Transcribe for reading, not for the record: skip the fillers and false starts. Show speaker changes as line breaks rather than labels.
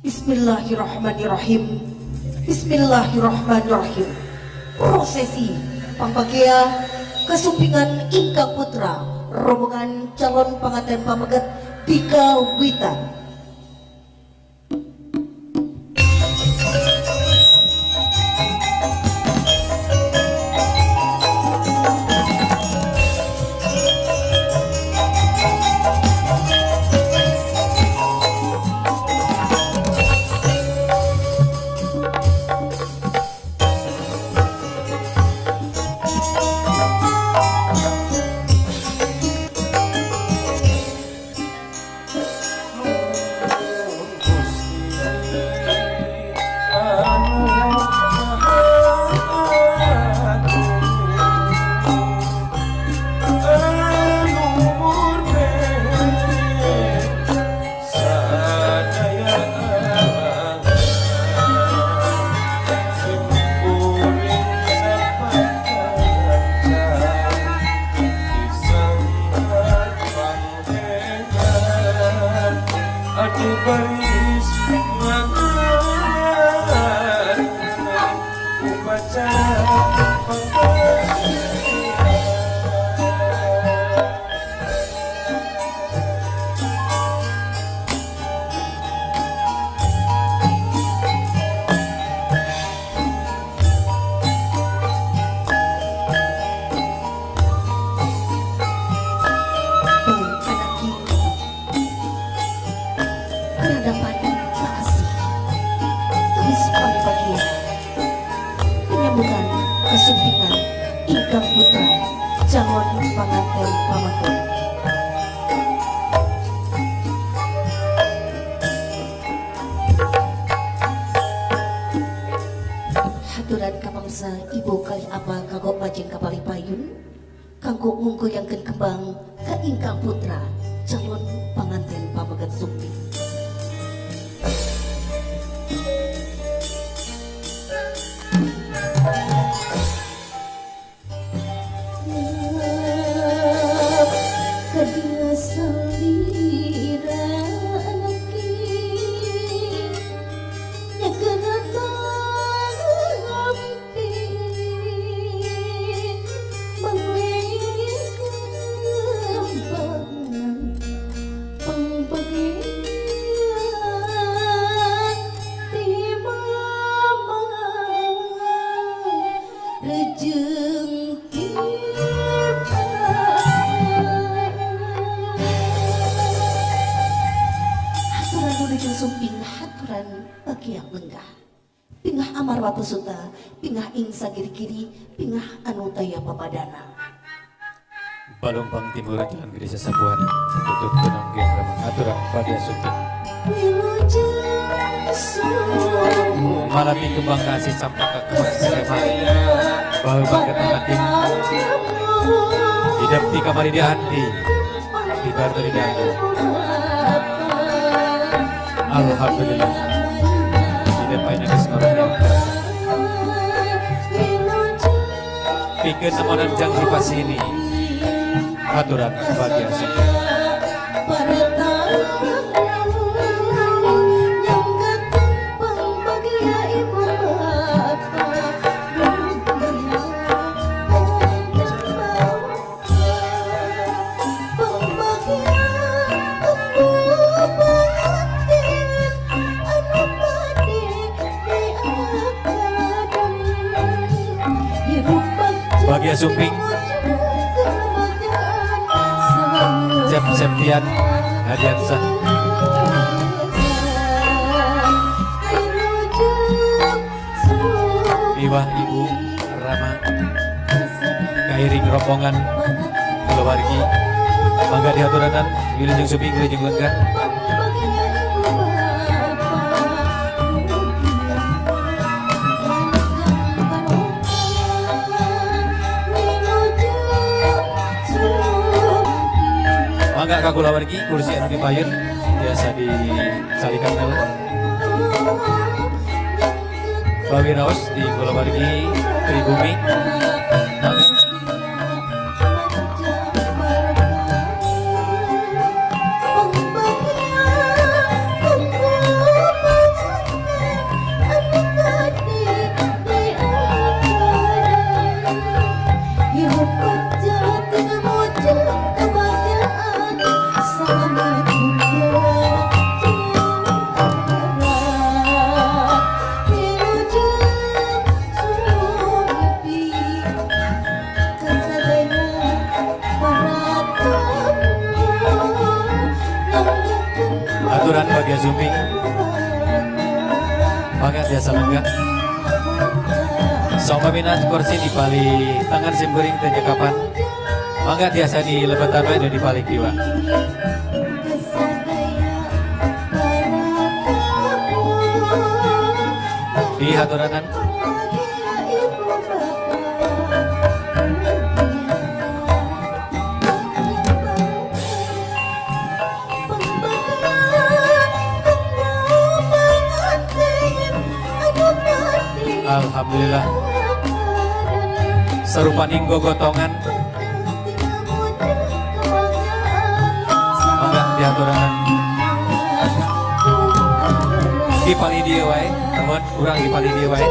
Bismillahirrahmanirrahim. Bismillahirrahmanirrahim. Prosesi pangbagia kesumpingan ingkang putra rombongan calon panganten pameget dikawitan. Kesumpingan ingkang putra calon panganten pameget. Haturan kapangsa ibu kali apa kagok majeng kapali payun kanggo ngungkuyangkeun kembang ka ingkang putra calon panganten pameget sumping. Suta pingah ing sagiri-giri pingah anu taya papadana.
Balumpang Timur Jalan Gede Sesepuhan tutut benang gen ramang aturan pada sumping. Malati kembang kasih campaka kemas sema bau baget matin hidup di kamar di hati di barter di hati. Alhamdulillah tidak payah keseluruhan. Pikeun nemonan jang sipasini aturan bagian sumping. Bagia Sumping, Cep Septian Hadiansah, Miwah Ibu Rama, kairing rombongan keluargi, mangga dihaturanan wilujeng sumping wilujeng lenggah. Mangga kakulawargi kursi anu dipayun biasa disalikan heula. Bawiraos di kulawargi pribumi. Mangga. Mangga tiasa lenggah. Saupamina kursi di palih tangan simkuring teu nyekapan. Mangga tiasa di lebetan wae di palih kiwa. Di haturanan. Alhamdulillah. Sarupaning gogotongan. Mangga diaturanan. Di palih dieu wae, nuhun urang di palih dieu wae.